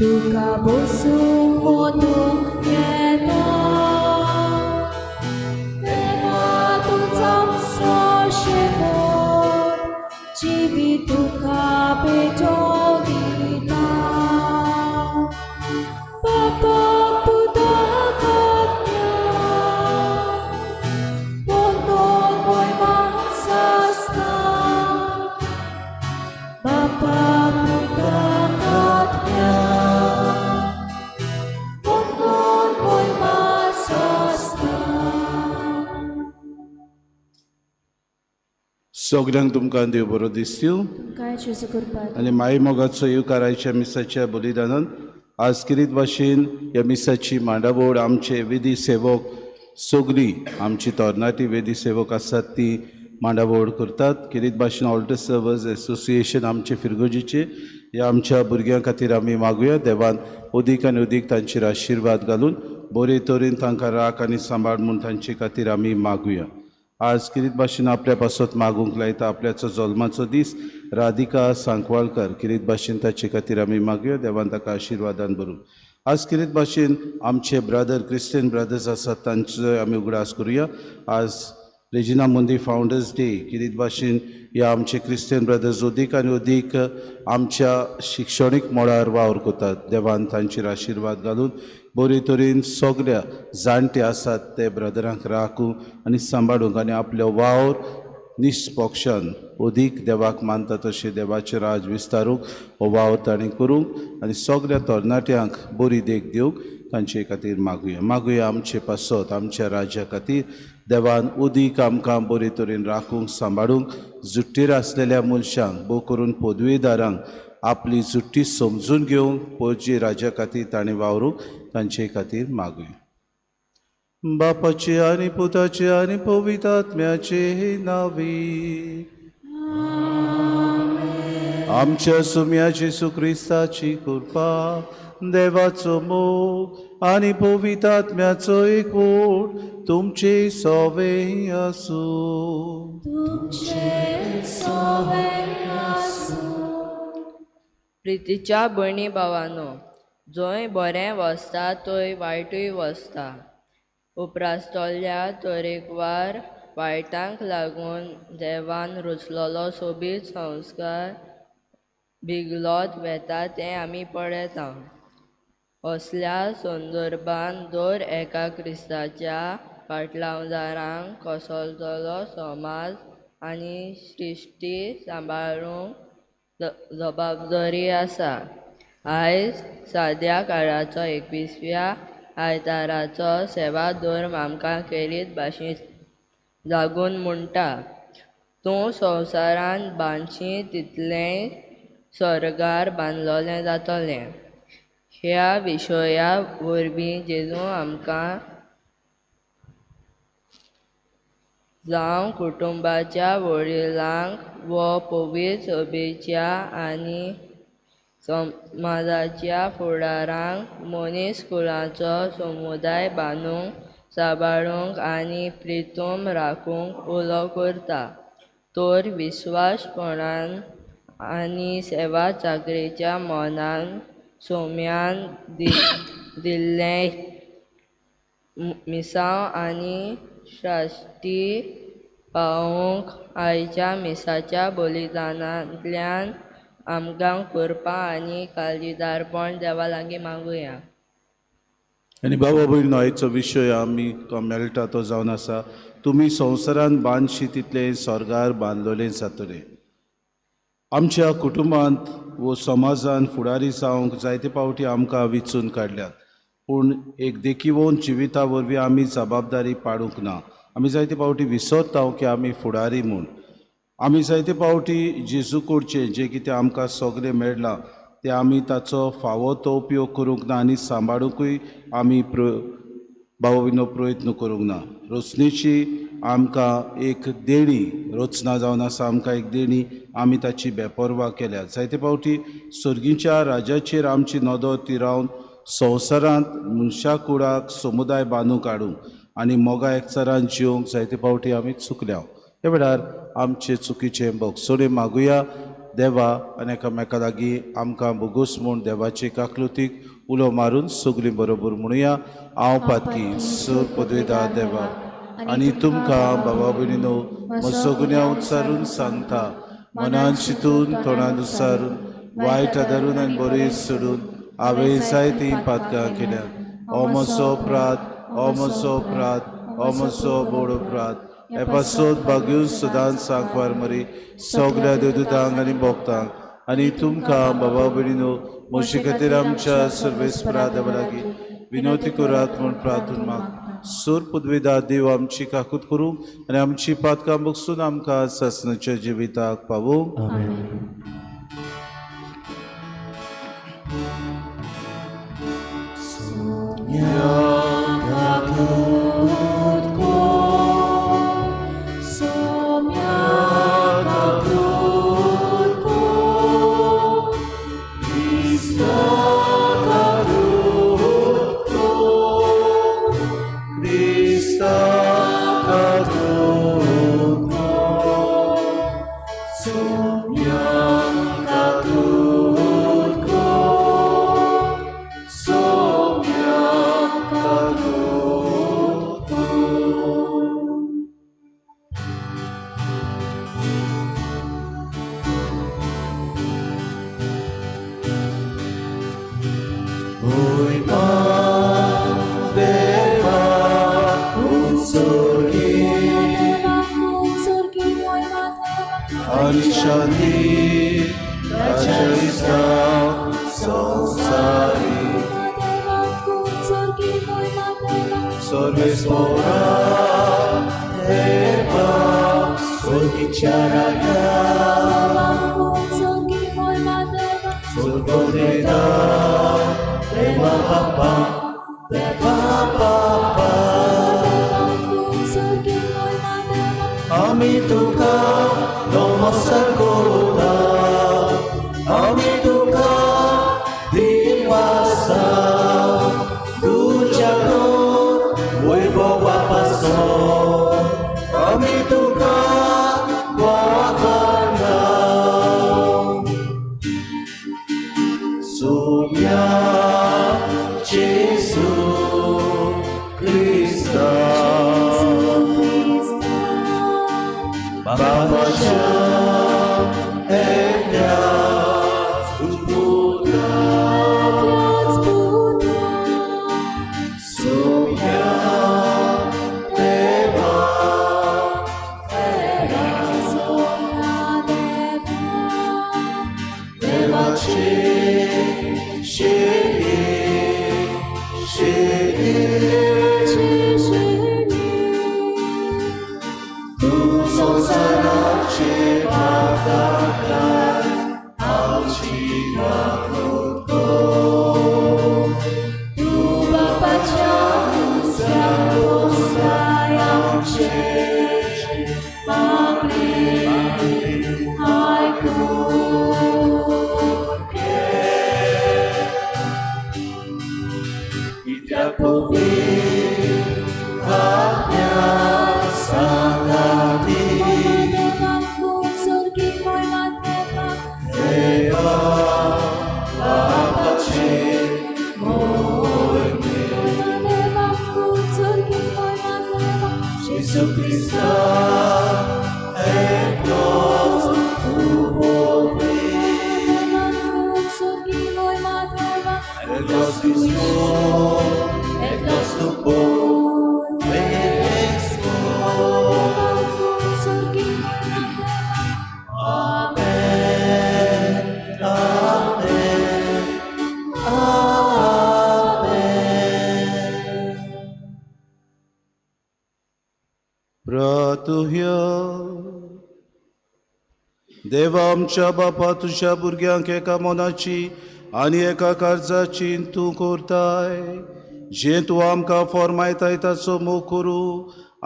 तुका बसूंक मोदूंक येता. देवा तूंच आमचो शेवट, जिवीत तुका भेटो दिता. बापाक पुताक आत्म्याक वंदोन मोयमास आसता. बापाक पुताक आत्म्याक वंदोन मोयमास आसता. सगल्यांक तुमकां देव बरो दिसतूं. तुमकांय जेजू कृपाद. आनी माई मोगाचो येवकारायच्या मिसाच्या बलिदानान आज किरीत भाशेन ह्या मिसाची मांडावळ आमचे वेदी सेवक सगळीं आमची तरणाटी वेदी सेवक आसात ती मांडावळ करतात. किरीत भाशेन ऑल्टर सर्वर्स एसोसिएशन आमचे फिरगोजीचे ह्या आमच्या भुरग्यां खातीर आमी मागुया देवान अदीक आनी अदीक तांचेर आशिर्वाद घालून बरे तरेन तांकां राख आनी सांबाळ म्हूण तांचे खातीर आमी मागुया. आज किरीत भाशेन आपल्या पासत मागूंक लायता आपल्याचो जल्माचो दीस राधिका सांकवाळकर किरीत भाशेन ताचे खातीर आमी मागुया देवान ताका आशिर्वादान भरूं. आज किरीत भाशेन आमचे ब्रदर क्रिस्टियन ब्रदर्स आसात तांचो आमी उगडास करुया. आज रेजिना मुंदी फावंडर्स डे किरीत भाशेन ह्या आमचे क्रिस्टियन ब्रदर्स अदीक आनी अदीक आमच्या शिक्षणीक मळार वावर करतात. देवान तांचेर आशिर्वाद घालून बरे तरेन सगल्या जाणटे आसात ते ब्रदरांक राखूंक आनी सांबाळूंक आनी आपलो वावर निष्पक्षान अदीक देवाक मानता तशें देवाचें राज विस्तारूंक हो वावर तांणी करूंक आनी सगल्या तरणाट्यांक बरी देख दिवंक तांचे खातीर मागुया. मागुया आमचे पासत आमच्या राज्या खातीर देवान अदीक आमकां बरे तरेन राखूंक सांबाळूंक जुट्टीर आसलेल्या मनशांक भोव करून पदवेदारांक आपली जुट्टी समजून घेवंक पणजे राज्या खातीर ताणें वावरूंक तांचे खातीर मागुया. बापाचे आनी पुताचे आनी पवित्र आत्म्याचे नांवी आमच्या सुम्या जेसू क्रिस्ताची कृपा देवाचो मोग आनी पवित्र आत्म्याचो एकवट तुमचे सवे आसूं. तुमचे सवे आसूं. प्रितीच्या भयणी भावानो, जंय बरें वसता थंय वायटूय वसता. उपरासतल्या तरेकवार वायटांक लागून देवान रचलोलो सोबीत संस्कार बिगलोत वेता तें आमी पळयता. असल्या संदर्भान दर एका क्रिस्ताच्या पाटलावदारांक कोसळटलो समाज आनी सृश्टी सांबाळूंक जबाबदारी आसा. आयज साद्या काळाचो 21व्या आयताराचो सेवा धर्म आमकां खेरीत भाशेंत जागून म्हणटा, तूं संवसारांत बांदशी तितलेंय सर्गार बांदलोलें जातलें. ह्या विशया वरवीं जेजू आमकां जावं कुटुंबाच्या वडिलांक वो पवित्र सभेच्या आनी समाजाच्या फुडारांक मनीस कुळाचो समुदाय बांदूंक सांबाळूंक आनी प्रितूम राखूंक उलो करता. तर विस्वासपणान आनी सेवा चाकरेच्या मनान सोम्यान दिल्लें मिसांव आनी श्राश्टी पावोवंक आयच्या मिसाच्या बलिदानांतल्यान आमकां कृपा आनी काळजीदारपण देवा लागीं मागुया. आनी बाबा भयण आयचो विशय आमी मेळटा तो जावन आसा तुमी संवसारान बांदशी तितलें स्वर्गार बांदलोलें जातलें. आमच्या कुटुंबांत वो समाजान फुडारी जावंक जायते फावटी आमकां विचून काडल्यात, पूण एक देखीवोन जिविता वरवीं आमी जबाबदारी पाडूंक ना. आमी जायते फावटी विसरता की आमी फुडारी म्हूण. आमी जायते फावटी जेजू कडचें जें कितें आमकां सगळें मेळ्ळां तें आमी ताचो फावो तो उपयोग करूंक ना आनी सांबाळुंकूय आमी बाबा विनो प्रयत्न करूंक ना. रचणेची आमकां एक देणी रचना जावन आसा, आमकां एक देणी आमी ताची बेपर्वा केल्या. जायते फावटी सर्गीच्या राजाचेर आमची नदर तिरावन संवसारांत मनशा कुडाक समुदाय बांदूंक हाडूंक आनी मोगा एकचारान जिवंक जायते फावटी आमी चुकल्या. ह्या वेळार आमचे चुकीचें भोगसणें मागुया. देवा आनी एकामेका लागीं आमकां भोगोस म्हूण देवाचे काकलुतीक उलो मारून सगळीं बरोबर म्हणुया. हांव पातकी सूर पदवेदार देवा आनी तुमकां बाबा भयणीनो म्हजो गुन्यांव उच्चारून सांगता, मनान चिंतून तोंडान उच्चारून वायट आदारून आनी बरें सोडून हांवें जायतीं पातकां केल्या. हो म्हजो अपराध, हो म्हजो अपराध, हो म्हजो बोड अपराध. हे पासत भाग्यून सदांच सांकवार मरी सगळ्या देवदूतांक आनी भोक्तांक आनी तुमकां बाबा भयणीनो म्हजे खातीर आमच्या सर्वेस्परा देवा लागीं विनवती करात म्हूण प्रार्थना मागता. सूर पदवेदार देव आमची काकूत करूं आनी आमची पातकां बगसून आमकां सासणाच्या जिविताक पावूं. आनी शांती संसारी सर्वेस्परा देवा स्वर्गीच्या राजा स्वर्गदेवा देवा बापा देवा बापा आमी तुका नमस्कार करता, आमी तुका दिवासा तुज्या वैभवा पासून आमी तुका वाखाणता. सोम्या जेसू क्रिस्ता बाबाच्या एकल्याच पुता सोम्या देवा देवाचे शेरी शेरी तूं संवसाराचे पातकां आमची काकूत कर. तूं बापाच्या उजव्या बसलाय आमचें मागणें आयकून घे. कित्याक पवित्र आत्म्या सांगाती देवा बापाचे मोहिमे जेसू क्रिस्ता एकलोच तूं पवित्र एकलोच क्रिस्तो एकलोच तूं पवित्र. आमेन आमेन आमेन. प्रातुह्य देवा आमच्या बापा तुज्या भुरग्यांक एका मनाची आनी एका काळजाची तूं करताय, जें तूं आमकां फॉर्मायताय ताचो मोग करूं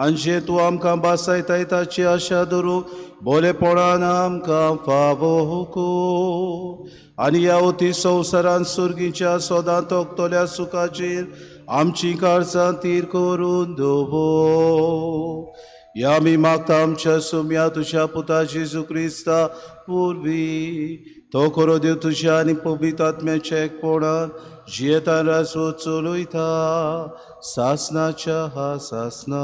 आनी जें तूं आमकां भासायताय ताची आशा धरूं बोलेपणान आमकां फावो कर. आनी ह्या अती संवसारान सुर्गीच्या सदां तोखतल्या सुखाचेर आमची काळजां तीर करून दवर. या आमी मागता आमच्या सुम्या तुज्या पुता जेजू क्रिस्ता पुर्वी तो खरो देव तुज्या आनी पवित्र आत्म्याच्या एकपणान जियेता राजवट चलयता सासनाच्या हा सासना.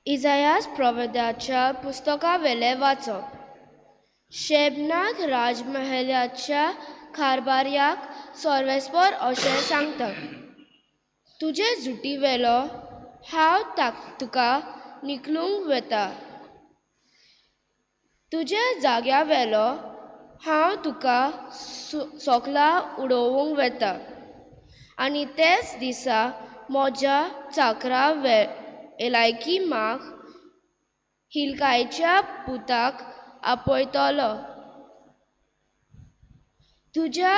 इजायास प्रवेदाच्या पुस्तकावेलें वाचप. शेबनाक राजमहलाच्या कारभार्याक सर्वेस्पर अशें सांगता, तुजे जुटी वेलो हांव तुका निखलूंक वता, तुज्या जाग्या वेलो हांव तुका सोकला उडोवंक वता आनी तेच दिसा म्हज्या चाकरा एलायकी माक हिलकायच्या पुताक आपयतलो. तुज्या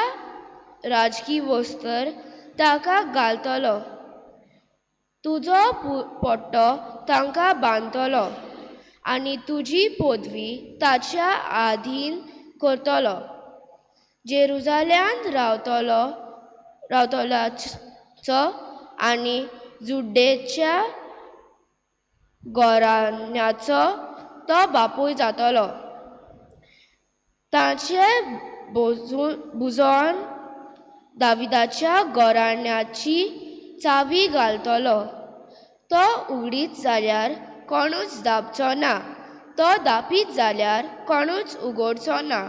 राजकी वस्त्र ताका घालतलो, तुजो पट्टो तांकां बांदतलो आनी तुजी पदवी ताच्या आधीन करतलो. जेरुजाल्यांत रावतल्याचो आनी जुड्डेच्या घराण्याचो तो बापूय जातलो. ताचे बुजोन दाविदाच्या घराण्याची चावी घालतलो. तो उगडीत जाल्यार कोणूच दाबचो ना, तो दापीत जाल्यार कोणूच उगडचो ना.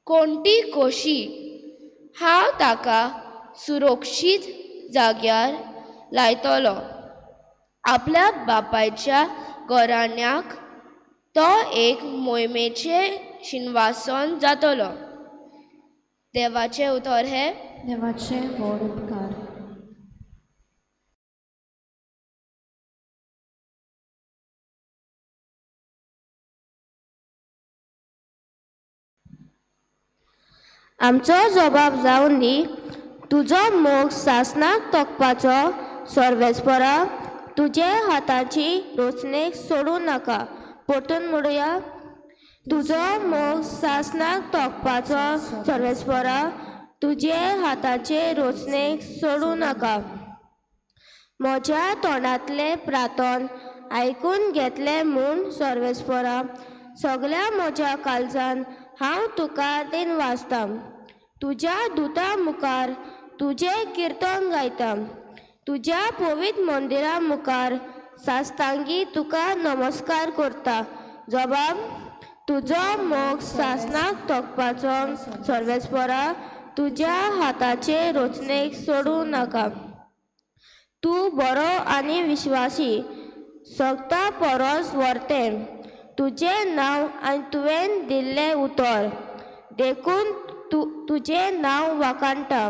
कोणती कोशी हांव ताका सुरक्षीत जाग्यार लायतलो. आपल्या बापायच्या घराण्याक तो एक मोहिमेचें शिनवासन जातलो. देवाचें उतर हें. देवाचें व्हड उपकार. आमचो जबाब जावन दी, तुजो मोग सासनाक तोखपाचो सर्वेस्परा, तुजे हाताची रोचणेक सोडूं नाका. परतून म्हणुया, तुजो मोग सासनाक तोखपाचो सर्वेस्परा, तुजे हाताचे रोचणेक सोडूं नाका. म्हज्या तोंडांतलें प्रार्थन आयकून घेतलें म्हूण सर्वेस्परा, सगल्या म्हज्या काळजान हांव तुका दिनवासतां. तुज्या दुता मुखार तुजें किर्तन गायता, तुज्या पवित्र मंदिरा मुखार सास्तांगी तुका नमस्कार करता. जबाब, तुजो मोग सासनाक तोखपाचो सर्वेस्परा, तुज्या हाताचे रोचणेक सोडूं नाका. तूं बरो आनी विश्वासी, सगता परस व्हरतें तुजें नांव आनी तुवें दिल्लें उतर, देखून तुजें नांव वाखाणटा.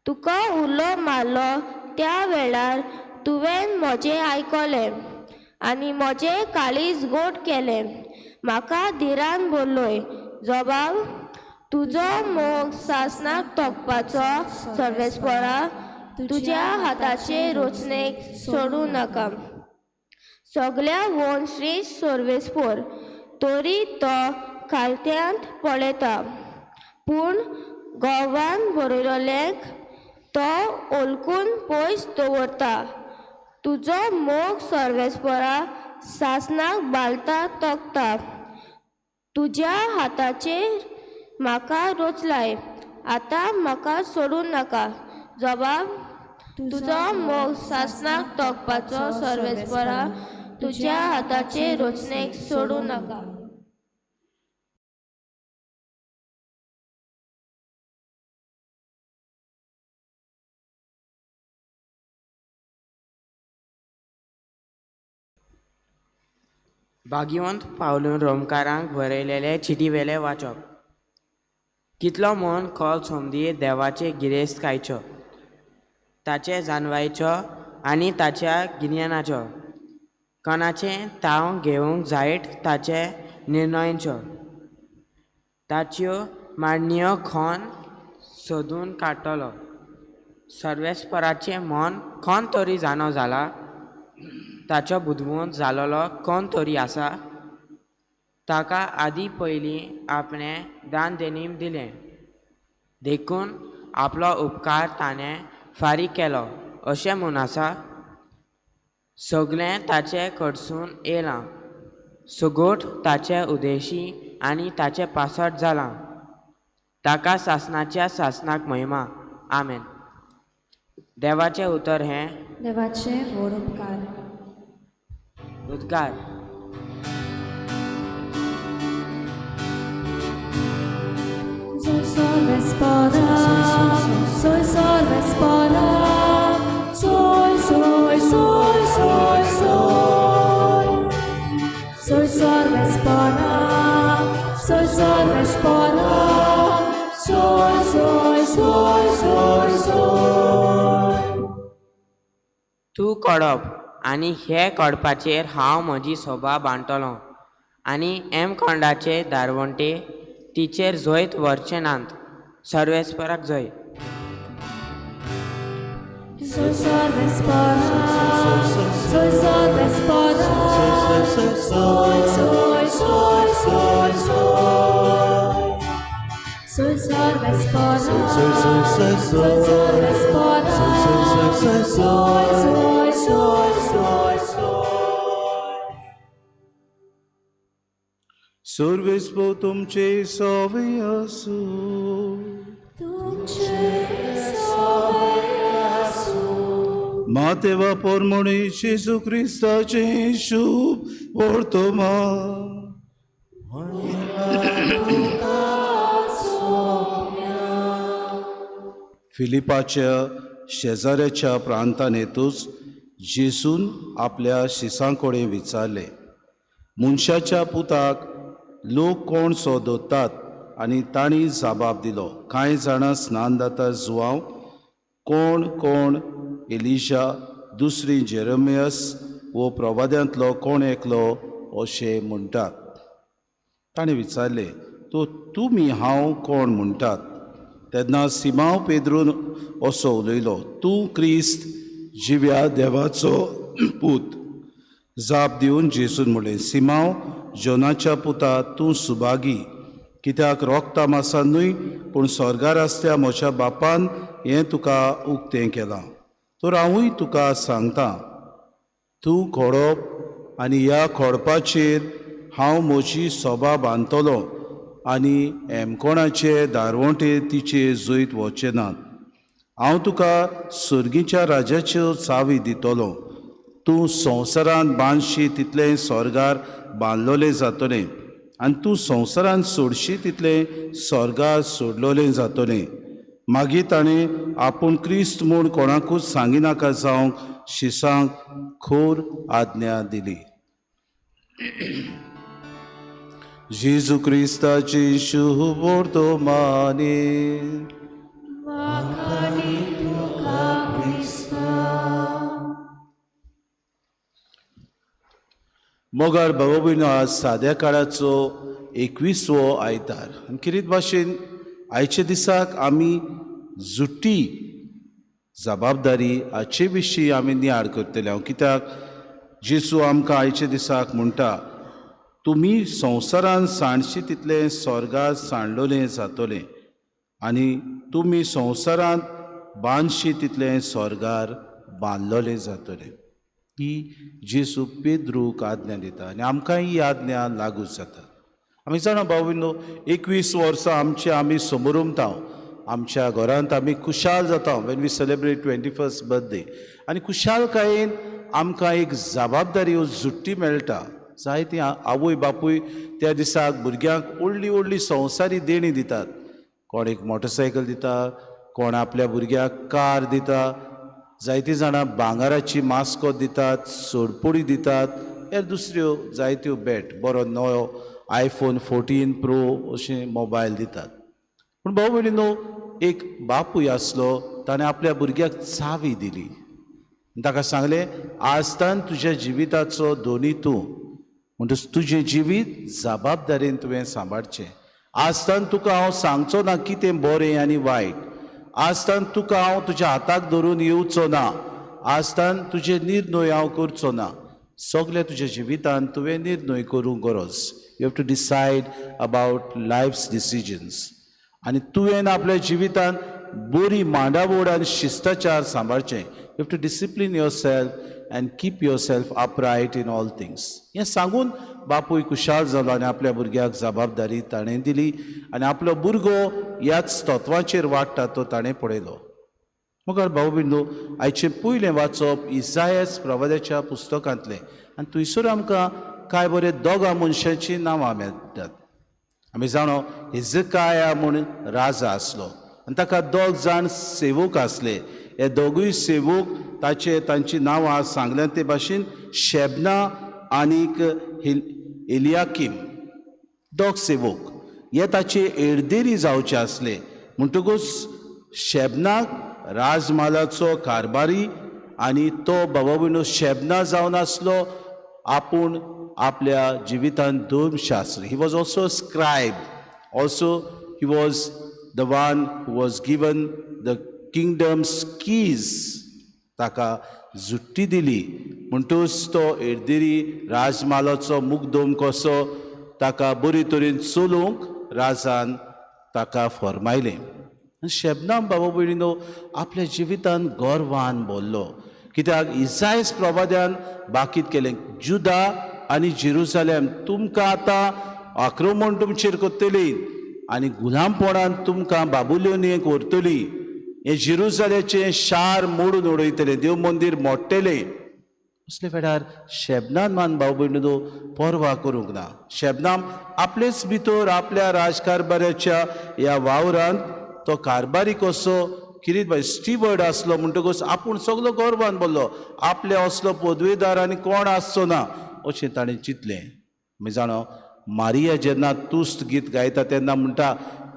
तुका उलो मारलो त्या वेळार तुवें म्हजें आयकलें आनी म्हजें काळीज गोड केलें, म्हाका धिरान भरलोय. जबाब, तुजो मोग सासनाक तोखपाचो सर्वेस्परा, तुज्या हाताचे रोचणेक सोडूं नाका. सगल्या वोन श्रेश्ठ सर्वेस्पर, तरी तो खालत्यांत पळयता, पूण गोवान बरयलेलेंक तो ओलकून पयस दवरता. तुजो मोग सर्वेस्परा सासनाक बालता तोखता, तुज्या हाताचेर म्हाका रोचलाय, आतां म्हाका सोडूं नाका. जबाब, तुजो मोग सासनाक तोखपाचो सर्वेस्परा, तुज्या हाताचे रोचणेक सोडूं नाका. भाग्यवंत पावलून रोमकारांक बरयलेले चिटीवेले वाचप. कितलो म्हूण खोल सोमदी देवाचे गिरेस्तकायचो, ताचे जानवायचो आनी ताच्या गिन्यानाचो, कोणाचें ताव घेवंक जायत ताचे निर्णयांचो, ताच्यो मांडण्यो खोन सोदून काडटलो. सर्वेस्पराचें मन कोण तरी जाणो जाला, ताचो बुदवंत जालोलो कोण तरी आसा. ताका आदी पयलीं आपणें दान देणीम दिलें, देखून आपलो उपकार ताणें फारीक केलो अशें म्हूण आसा. सगळें ताचे कडसून येयलां, सगोट ताचे उदेशी आनी ताचे पासट जालां. ताका सासणाच्या सासणाक महिमा. आमेन. देवाचें उतर हें देवाचे व्हड उपकार. उद्गार. Soy sorvespora, soy sorvespora, soy, soy, soy, soy, soy. Soy sorvespora, soy sorvespora, soy, soy, soy, soy, soy. तूं कडप आनी हे कडपाचेर हांव म्हजी सोबा बांदतलो आनी एमकोंडाचे दारवंटे तिचेर जैत व्हरचे नात. सर्वेस्पराक जय. Soy sorvespora, soy sorvespora, soy, soy, soy, soy, soy. Soy sorvespora, soy sorvespora, soy, soy, soy, soy, soy. सर्वेस्पो तुमचे सवे आसूं. तुमचे सवे आसूं. मातेवा पोरमोणी जेजू क्रिस्ताचें शुभ वर्तमान. फिलिपाच्या शेजाऱ्याच्या प्रांतान येतूच जेजून आपल्या शिसां कडेन विचारलें, मनशाच्या पुताक लोक कोण सो दोतात? आनी तांणी जबाब दिलो, कांय जाणां स्नान दाता जुवांव, कोण कोण एलिशा, दुसरी जेरमियस वो प्रवाद्यांतलो कोण एकलो अशें म्हणटात. ताणें विचारलें, तो तुमी हांव कोण म्हणटात? तेन्ना सिमांव पेद्रून असो उलयलो, तूं क्रिस्त जिव्या देवाचो पूत. जाप दिवन जेजून म्हणलें, सिमांव जोनाच्या पुता, तूं सुभागी, कित्याक रोगता मासा न्हय पूण स्वर्गार आसल्या म्हज्या बापान हें तुका उक्तें केलां. तर हांवूय तुका सांगता, तूं खोडप आनी ह्या खोडपाचेर हांव म्हजी सोबा बांदतलो आनी एमकोणाचे दारवंटे तिचे जैत वचचे नात. हांव तुका सर्गीच्या राजाच्यो चावी दितलो. तूं संवसारांत बांदशी तितलें स्वर्गार बांदलोलें जातलें आनी तूं संवसारांत सोडशी तितलें स्वर्गार सोडलोलें जातलें. मागीर ताणें आपूण क्रिस्त म्हूण कोणाकूच सांगिनाका जावंक शिसांक खोर आज्ञा दिली. जेजू क्रिस्ताची शुभ वर्तमानी. मोगाळ भाव भयणो, आज साद्या काळाचो 21वो आयतार आनी किरीत भाशेन आयच्या दिसाक आमी जुटी जबाबदारी हाचे विशीं आमी नियाळ करतले. हांव कित्याक जेजू आमकां आयच्या दिसाक म्हणटा, तुमी संवसारान सांडशी तितलें स्वर्गार सांडलोलें जातलें आनी तुमी संवसारांत बांदशी तितलें स्वर्गार बांदलोलें जातलें. ही जेजू पेद्रूक आज्ञा दिता आनी आमकां ही आज्ञा लागू जाता. आमी जाणा भाव भयणो, 21 वर्सां आमचे आमी समोरमता, आमच्या घरांत आमी खुशाल जाता when we celebrate 21st birthday. आनी खुशालकायेन आमकां एक जबाबदारी जुट्टी मेळटा. जायती आवय बापूय त्या दिसाक भुरग्यांक व्हडली व्हडली संवसारी देणी दितात. कोण एक मोटरसायकल दिता, कोण आपल्या भुरग्याक कार दिता, जायतीं जाणां भांगराची मास्कोत दितात, सोडपोडी दितात, हेर दुसऱ्यो जायत्यो भेट, बरो नवो आयफोन 14 प्रो अशें मोबायल दितात. पूण भाव भयणीनो, एक बापूय आसलो, ताणें आपल्या भुरग्याक चावी दिली. ताका सांगलें, आजतान तुज्या जिविताचो दोनी तूं, म्हणटच तुजें जिवीत जबाबदारेन तुवें सांबाळचें. आजतान तुका हांव सांगचो ना कितें बरें आनी वायट. आजतान तुका हांव तुज्या हाताक धरून येवचो ना, आजतान तुजे निर्णय हांव करचो ना. सगळे तुज्या जिवितान तुवें निर्णय करूंक गरज. You have to decide about life's decisions. आनी तुवें आपल्या जिवितान बरी मांडावळ आनी शिश्टाचार सांबाळचें. You have to discipline yourself and keep yourself upright in all things. हें सांगून बापूय खुशाल जालो आनी आपल्या भुरग्याक जबाबदारी ताणें दिली आनी आपलो भुरगो ह्याच तत्वाचेर वाडटा तो ताणें पळयलो. मुखार भाऊ बिंदू, आयचें पयलें वाचप इसायस प्रवादाच्या पुस्तकांतलें आनी थंयसर आमकां कांय बरे दोगां मनशांचीं नांवां मेळटात. आमी जाणो हेजकाया म्हूण राजा आसलो आनी ताका दोग जाण सेवक आसले. हे दोगूय सेवक ताचे तांची नांवां सांगल्यात ते भाशेन शेबना आनीक एलियाकीम, दोग सेवक हे ताचे एडदेरी जावचे आसले. म्हणटकूच शेबनाक राजमालाचो कारभारी आनी तो बाबा भयणो शेबना जावन आसलो आपूण आपल्या जिवितांत धर्मशास्त्री. He was also scribe, also he was the one who was given the kingdom's keys. ताका जुट्टी दिली म्हणटूच तो एडदेरी राजमालाचो मुगदम कसो ताका बरे तरेन चलोवंक राजान ताका फर्मायलें. शेबनाम बाबा भयणीनो आपल्या जिवितान गर्वान बोल्लो, कित्याक इसायस प्रवाद्यान बाकीत केलें, जुदा आनी जेरुजालेम तुमकां आतां आक्रमण तुमचेर करतली आनी गुलामपणान तुमकां बाबुलोनियेक व्हरतली, हें जेरुजाल्याचें शार मोडून उडयतलें, देव मंदीर मोडटलें. असले वेळार शेबनान मान भाव भयणीनो पर्वा करूंक ना. शेबनाम आपलेच भितर आपल्या राजकारभाराच्या ह्या वावरांत तो कारभारी कसो किरीत बाय स्टिवर्ड आसलो म्हणटकूच आपूण सगलो गर्वान बोल्लो, आपले असलो पदवेदार आनी कोण आसचो ना अशें ताणें चिंतलें. आमी जाणो मारिया जेन्ना तुस्त गीत गायता तेन्ना म्हणटा,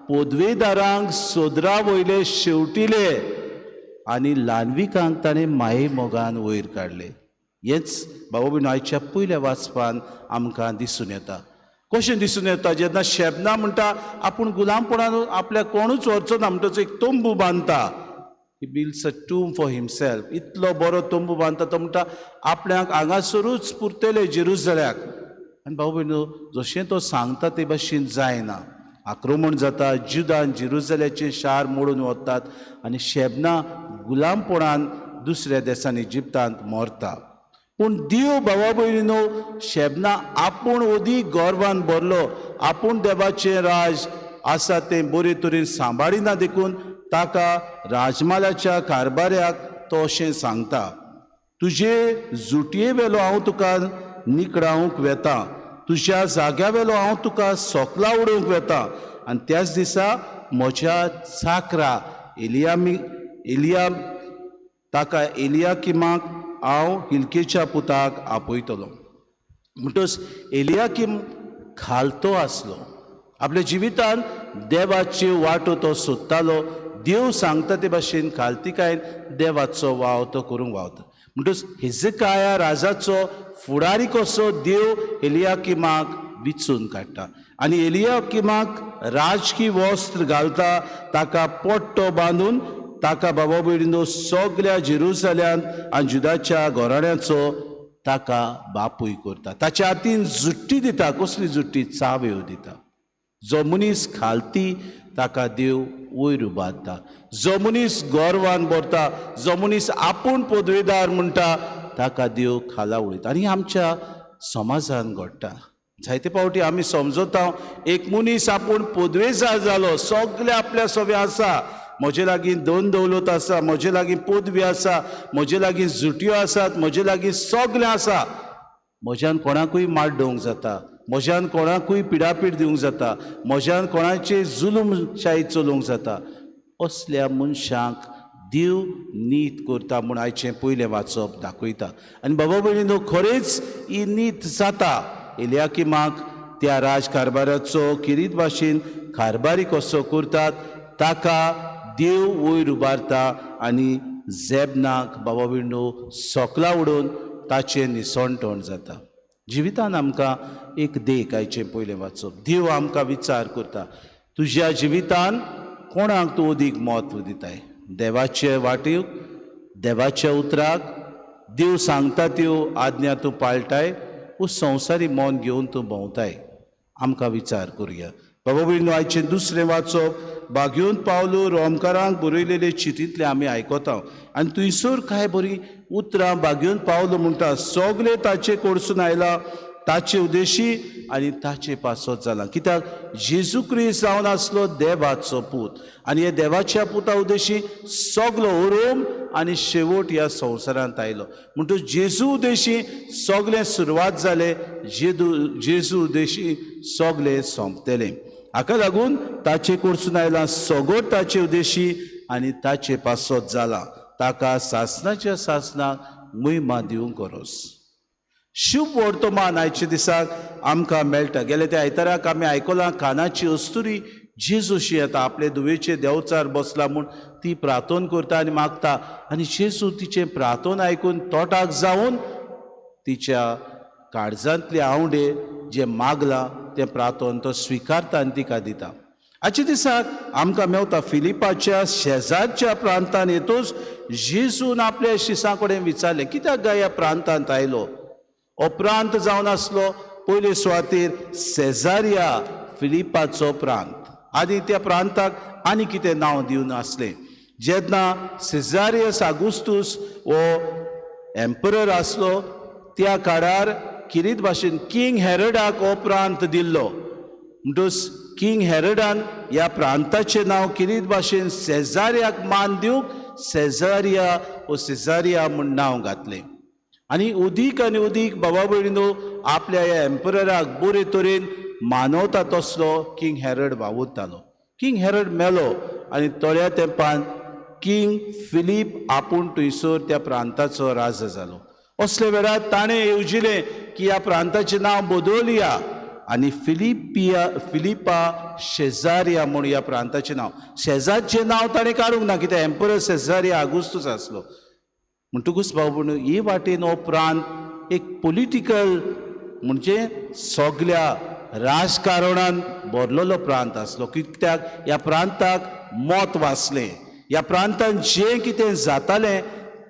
पदवेदारांक सोदरा वयले शेवटिले आनी ल्हानविकांक ताणें माये मोगान वयर काडले. हेंच बाबा भयणो आयच्या पयल्या वाचपान आमकां दिसून येता. कशें दिसून येता? जेन्ना शेबना म्हणटा आपूण गुलामपणान आपल्याक कोणूच व्हरचो ना म्हणटच एक तंबू बांदता. He builds a tomb for himself. इतलो बरो तंबू बांदता तो म्हणटा आपल्याक हांगासरूच पुरतले जेरुजल्याक. आनी भाऊ भयणो जशें तो सांगता ते भाशेन जायना. आक्रमण जाता, जुदान जेरुजल्याचें शार मोडून वतात आनी शेबना गुलामपणान दुसऱ्या देसान इजिप्तांत मरता. पूण देव भावा भयणीनो शेबना आपूण ओदी गर्वान भरलो, आपूण देवाचें राज आसा तें बरे तरेन सांबाळिना देखून ताका राजमालाच्या कारभाऱ्याक तो अशें सांगता, तुजे जुटये वेलो हांव तुका निकडावंक वेता, तुज्या जाग्या वेलो हांव तुका सोकला उडोवंक वेता आनी त्याच दिसा म्हज्या चाकरा एलिया ताका एलियाकिमाक हांव हिलकेच्या पुताक आपयतलो. म्हणटच एलियाकीम खालतो आसलो, आपल्या जिवितान देवाच्यो वाटो तो सोदतालो, देव सांगता ते भाशेन खालतिकायेन देवाचो वाव तो करूंक वावता. म्हणटच हेजकाया राजाचो फुडारी कसो देव एलियाकिमाक विचून काडटा आनी एलियाकिमाक राजकी वस्त्र घालता, ताका पट्टो बांदून ताका बाबा भयणीनो सगल्या जेरुजाल्यांत आनी जुदाच्या घराण्याचो ताका बापूय करता. ताच्या हातीन जुट्टी दिता. कसली जुट्टी? चाव्यो दिता. जो मनीस खालती ताका देव वयर उबारता, जो मनीस गर्वान भरता, जो मनीस आपूण पदवेदार म्हणटा ताका देव खाला उडयता. आनी आमच्या समाजान घडटा. जायते फावटी आमी समजता एक मनीस आपूण पदवेदार जालो, सगळे आपल्या सगळें आसा, म्हजे लागीं दोन दौलत आसा, म्हजे लागीं पदवी आसा, म्हजे लागीं जुटयो आसात, म्हजे लागीं सगळें आसा, म्हज्यान कोणाकूय माड्डोवंक जाता, म्हज्यान कोणाकूय पिडापीड दिवंक जाता, म्हज्यान कोणाचे जुलूमशाही चलोवंक जाता. असल्या मनशांक देव नीत करता म्हूण आयचें पयलें वाचप दाखयता. आनी बाबा भयणीनो खरेंच ही नीत जाता. एलियाकिमाक त्या राज कारभाराचो किरीत भाशेन कारभारी कसो करतात ताका देव वयर उबारता आनी झेबनाक बाबा भयणीनो सोकला उडोवन ताचें निसणटण जाता. जिवितान आमकां एक देख आयचें पयलें वाचप. देव आमकां विचार करता, तुज्या जिवितान कोणाक तूं अदीक म्हत्व दिताय? देवाचे वाटीक, देवाच्या उतराक, देव सांगता त्यो आज्ञा तूं पाळटाय वो संवसारी मन घेवन तूं भोंवताय? आमकां विचार करुया. बाबा भयणीनो, आयचें दुसरें वाचप बागेवन पावलो रोमकारांक बरयलेले चिटींतलें आमी आयकता आनी थंयसर कांय बरीं उतरां बागेवन पावलो म्हणटा, सगळे ताचे कडसून आयला, ताचे उद्देशी आनी ताचे पासत जाला. कित्याक जेजू क्रिस्त जावन आसलो देवाचो पूत आनी हे देवाच्या पुता उद्देशी सगलो ओरोम आनी शेवट ह्या संवसारांत आयलो. म्हणटकच जेजू उद्देशी सगळें सुरवात जालें, जेजू उद्देशी सगळें सोंपतलें. हाका लागून ताचे कडसून आयला, सगळो ताचे उद्देशी आनी ताचे पासत जाला. ताका सासणाच्या सासणाक महिमा दिवंक गरज. शुभ वर्तमान आयच्या दिसाक आमकां मेळटा. गेले त्या आयताराक आमी आयकलां कानाची अस्तुरी जेजूशी येता, आपले धुवेचे देंवचार बसला म्हूण ती प्रार्थन करता आनी मागता आनी जेजू तिचें प्रार्थन आयकून तोटाक जावन तिच्या काळजांतले आवडे जे मागलां तें प्रार्थन तो स्विकारता आनी तिका दिता. आयच्या दिसाक आमकां मेवता फिलिपाच्या शेजारच्या प्रांतान येतूच जेजून आपल्या शिसां कडेन विचारलें, कित्याक गाय ह्या प्रांतांत आयलो? हो प्रांत जावन आसलो पयले सुवातेर सेजारिया फिलिपाचो प्रांत. आनी त्या प्रांताक आनी कितें नांव दिवन आसलें. जेन्ना सेजारियस आगुस्तूस हो एम्परर आसलो त्या काळार किरीत भाशेन किंग हेरडाक हो प्रांत दिल्लो. म्हणटूच किंग हेरडान ह्या प्रांताचें नांव किरीत भाशेन सेजारियाक मान दिवंक सेजारिया ओ सेजारिया म्हूण नांव घातलें. आनी उदीक आनी उदीक बाबा भयणीनो आपल्या ह्या एम्परराक बरे तरेन मानवता तसलो किंग हेरड वावुरतालो. किंग हेरड मेलो आनी थोड्या तेंपान किंग फिलीप आपूण थंयसर त्या प्रांताचो राजा जालो. असले वेळार ताणें येवजिलें की ह्या प्रांताचें नांव बदलया आनी फिलिपा शेजारिया म्हूण ह्या प्रांताचें नांव. शेजारचें नांव ताणें काडूंक ना, कित्याक एम्परर सेजारिया आगुस्तूच आसलो. म्हणटकूच भाव भयणीनो, ही वाटेन हो प्रांत एक पोलिटिकल म्हणजे सगल्या राजकारणान भरलेलो प्रांत आसलो. कित्याक ह्या प्रांताक म्हत्व आसलें. ह्या प्रांतान जें कितें जातालें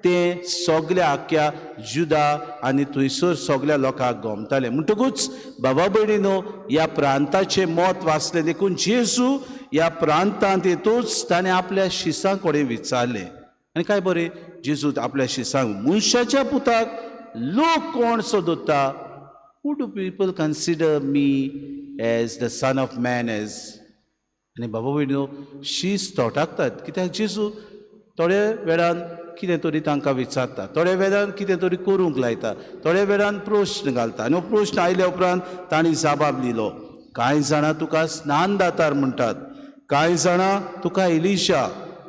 तें सगल्या आख्ख्या जुदा आनी थंयसर सगल्या लोकांक गमतालें. म्हणटकूच बाबा भयणीनो, ह्या प्रांताचें म्हत्व आसलें देखून जेजू ह्या प्रांतांत येतूच ताणें आपल्या शिसां कडेन विचारलें. आनी काय बरें जेजू आपल्या शिसांक, मनशाच्या पुताक लोक कोण सोदता? Who do people consider me as the son of man as? आनी बाबा भयणीनो, शीस तोटाकतात, कित्याक जेजू थोड्या वेळान कितें तरी तांकां विचारता, थोड्या वेळान कितें तरी करूंक लायता, थोड्या वेळान प्रश्न घालता. आनी हो प्रश्न आयल्या उपरांत तांणी जाबाब दिलो, कांय जाणां तुका स्नान दातार म्हणटात, कांय जाणां तुका एलिशा,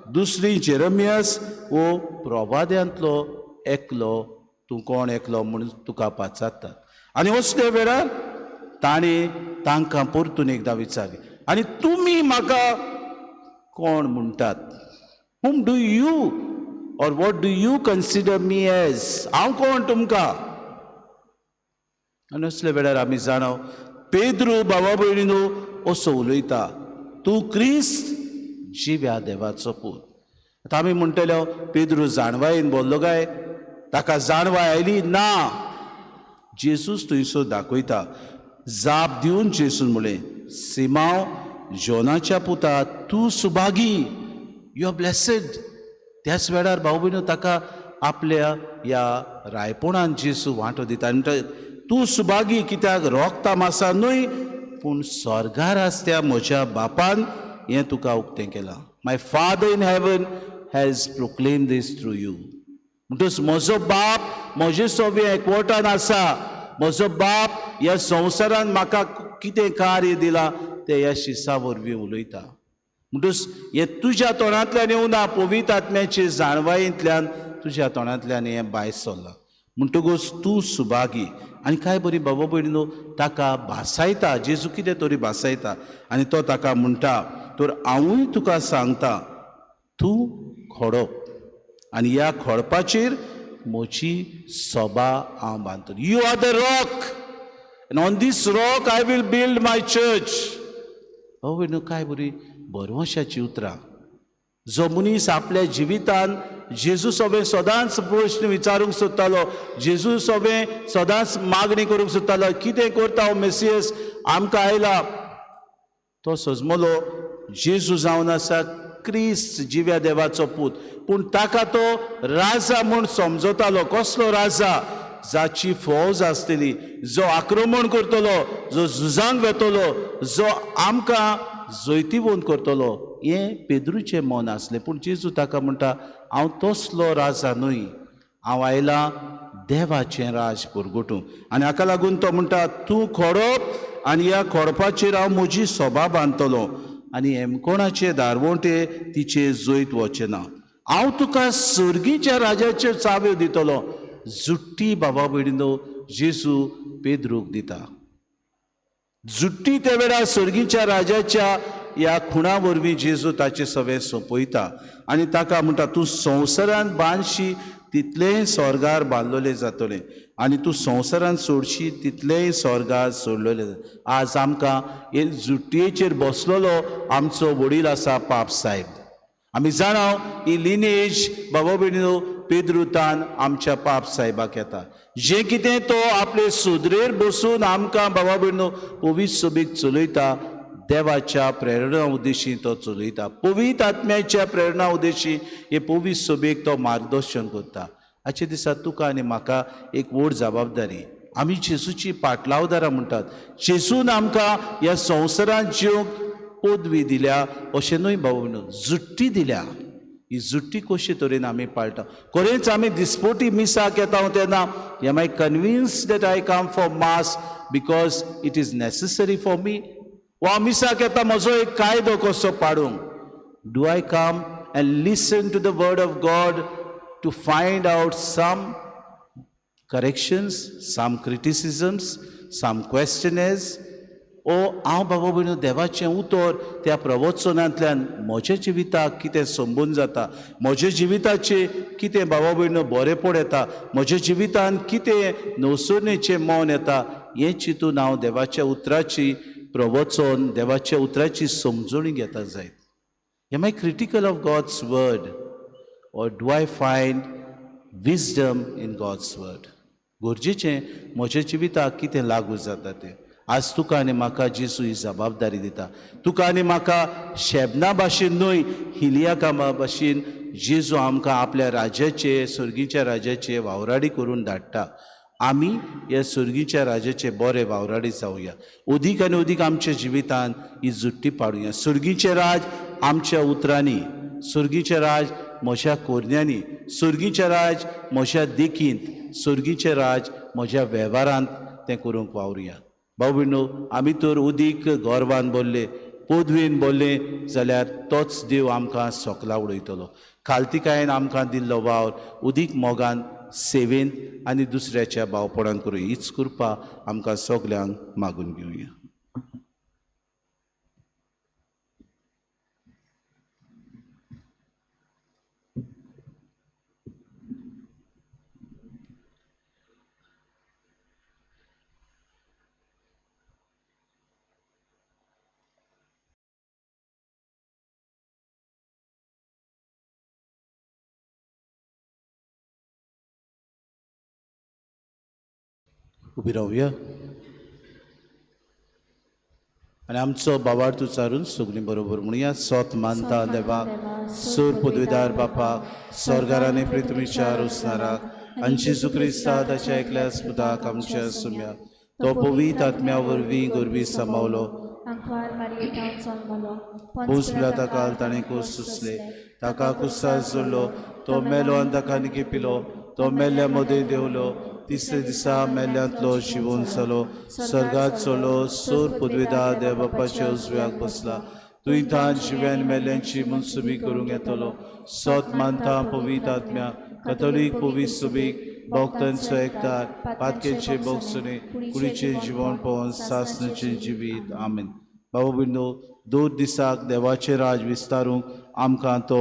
दुसरी जेरमियस वो प्रवाद्यांतलो एकलो तूं कोण एकलो म्हूण तुका पाचारतात. आनी असल्या वेळार ताणें तांकां परतून एकदां विचारलें, आनी तुमी म्हाका कोण म्हणटात? Whom do you or what do you consider me as? हांव कोण तुमकां? आनी असल्या वेळार आमी जाणाव पेद्रू बाबा भयणीनो असो उलयता, तूं क्रिस्त जिव्या देवाचो पूत. आतां आमी म्हणटले पेद्रू जाणवायेन बोल्लो काय? ताका जाणवाय आयली ना. जेजूस थंयसर दाखयता. जाप दिवन जेजून म्हणलें, सिमांव जोनाच्या पुता, तूं सुभागी, you are blessed. त्याच वेळार भाव भयणीनो ताका आपल्या ह्या रायपणान जेजू वांटो दिता आनी म्हणटा, तूं सुभागी कित्याक रोगता मासा न्हय पूण स्वर्गार आसत्या म्हज्या बापान हें तुका उक्तें केलां. My father in heaven has proclaim this through you. म्हणटच म्हजो बाप म्हजे सोबे एकवटान आसा. म्हजो बाप ह्या संवसारान म्हाका कितें कार्य दिलां तें ह्या शिसा वरवीं उलयता. म्हणटच हें तुज्या तोंडांतल्यान येवना, पवित्र आत्म्याचे जाणवायेंतल्यान तुज्या तोंडांतल्यान हें भायर सरलां. म्हणटकूच तूं सुभागी. आनी काय बरी बाबा भयणीनो ताका भासायता जेजू, कितें तरी भासायता आनी तो ताका म्हणटा, तर हांवूय तुका सांगता, तूं खडप आनी ह्या खडपाचेर म्हजी सभा हांव बांदतलो. You are the rock and on this rock I will build my church. भाव भयणीनो, काय बरी भरवंशाची उतरां. जो मनीस आपल्या जिवितान जेजू सोबें सदांच प्रश्न विचारूंक सोदतालो, जेजू सोबें सदांच मागणी करूंक सोदतालो, कितें करता हो मेसियस आमकां आयला, तो सजमलो जेजू जावन आसा क्रिस्त जिव्या देवाचो पूत. पूण ताका तो राजा म्हूण समजतालो. कसलो राजा? जाची फौज आसतली, जो आक्रमण करतलो, जो झुजांक वेतलो, जो आमकां जैतिवंत करतलो, हें पेद्रूचें मन आसलें. पूण जेजू ताका म्हणटा, हांव तसलो राजा न्हय, हांव आयलां देवाचें राज परगटूंक. आनी हाका लागून तो म्हणटा, तूं खोडप आनी ह्या खोडपाचेर हांव म्हजी सभा बांदतलो आनी हेमकोणाचे दारवंटे तिचे जैत वचें ना. हांव तुका सर्गीच्या राजाच्यो चाव्यो दितलो. जुट्टी बाबा भयणीनो जेजू पेद्रूक दिता. जुट्टी त्या वेळार सर्गीच्या राजाच्या ह्या खुणा वरवीं जेजू ताचे सगळें सोंपयता आनी ताका म्हणटा, तूं संवसारान बांदशी तितलेंय स्वर्गार बांदलेलें जातलें आनी तूं संवसारान सोडशी तितलेंय स्वर्गार सोडलेलें जातलें. आज आमकां हे जुट्टयेचेर बसलेलो आमचो वडील आसा पाप साहेब. आमी जाणा ही लिनेज बाबा भयणीनो पेद्रुतान आमच्या पाप साहेबाक येता. जें कितें तो आपले सुदरेर बसून आमकां बाबा भयणीनो पवित्र सोबीक चलयता, देवाच्या प्रेरणा उद्देशी तो चलयता, पवित्र आत्म्याच्या प्रेरणा उद्देशी हे पवित्र सोबीक तो मार्गदर्शन करता. आजच्या दिसा तुका आनी म्हाका एक व्हड जबाबदारी. आमी जेजूची पाटलावदारां म्हणटात. जेजून आमकां ह्या संवसारांत जिवंक पदवी दिल्या अशें न्हय बाबा भयणीनो, जुट्टी दिल्या. ही जुट्टी कशे तरेन आमी पाळटा? खरेंच आमी दिसपोटी मिसाक येता तेन्ना am I convince that I come for mass because it is necessary for me? वा मिसाक येता म्हजो एक कायदो कसो पाडूंक? Do I come and listen to the word of God to find out some corrections, some criticisms, some questions? ओ हांव बाबा भयणीनो देवाचें उतर त्या प्रवचनांतल्यान म्हज्या जिविताक कितें संबंद जाता, म्हज्या जिविताचें कितें बाबा भयणीनो बरेंपण येता, म्हज्या जिवितान कितें नवसरणेचें मन येता, हें चिंतून हांव देवाच्या उतराची प्रवचन, देवाच्या उतराची समजणी घेता जायत. Am I critical of God's word or do I find wisdom in God's word? गरजेचें म्हज्या जिविताक कितें लागू जाता तें. आज तुका आनी म्हाका जेजू ही जबाबदारी दिता. तुका आनी म्हाका शेबना भाशेन न्हय, हिलियाकामा भाशेन जेजू आमकां आपल्या राजाचे, सर्गीच्या राजाचे वावराडी करून धाडटा. आमी ह्या सर्गीच्या राजाचे बरे वावराडी जावया. अदीक आनी अदीक आमच्या जिवितान ही जुट्टी पाडुया. सर्गीचें राज आमच्या उतरांनी, सर्गीचें राज म्हज्या कोरण्यांनी, सर्गीचें राज म्हज्या देखींत, सर्गीचें राज म्हज्या वेव्हारांत तें करूंक वावरुया. भाव भयणीनो, आमी तर उदीक गर्वान बोल्ले, पदवेन बोल्ले जाल्यार तोच देव आमकां सोकला उडयतलो. खालतिकायेन आमकां दिल्लो वावर उदीक मोगान, सेवेन आनी दुसऱ्याच्या भावपणान करूया. हीच कृपा आमकां सगल्यांक मागून घेवया. उबी रावया आनी आमचो बाबार्थ उच्चारून सगळीं बरोबर म्हणुया. सोत मानता देवाक, सूर पदवीदार बापाक, स्वर्गार आनी पृथ्वीच्या रोसणाराक, आनी जेजू क्रिस्ता ताच्या एकल्या पुताक आमच्या सुम्या, तो पवित्र आत्म्या वरवीं गोरवी समावलो, पोस पिलाता ताणें कोस सुसले, ताका कुसार जोडलो, तो मेलो आनी ताका निकेपिलो, तो मेल्ल्या मदें देंवलो, तिसरे दिसा मेल्ल्यांतलो शिवोन जालो, स्वर्गात चलो, सूर पदवीदार देव बापाच्या उजव्याक बसला, तुंय तान जिव्यान मेल्ल्यांची मनसुबी करूंक येतलो. सत मानता पवित्र आत्म्या, कथोलीक पवित्र सुबीक, भक्तांचो एकतार, पातकेचे भोगसणे, कुडीचें जिवन पळोवन सासणाचें जिवीत. आमेन. बाबा भयणीनो, 2 दिसाक देवाचें राज विस्तारूंक आमकां तो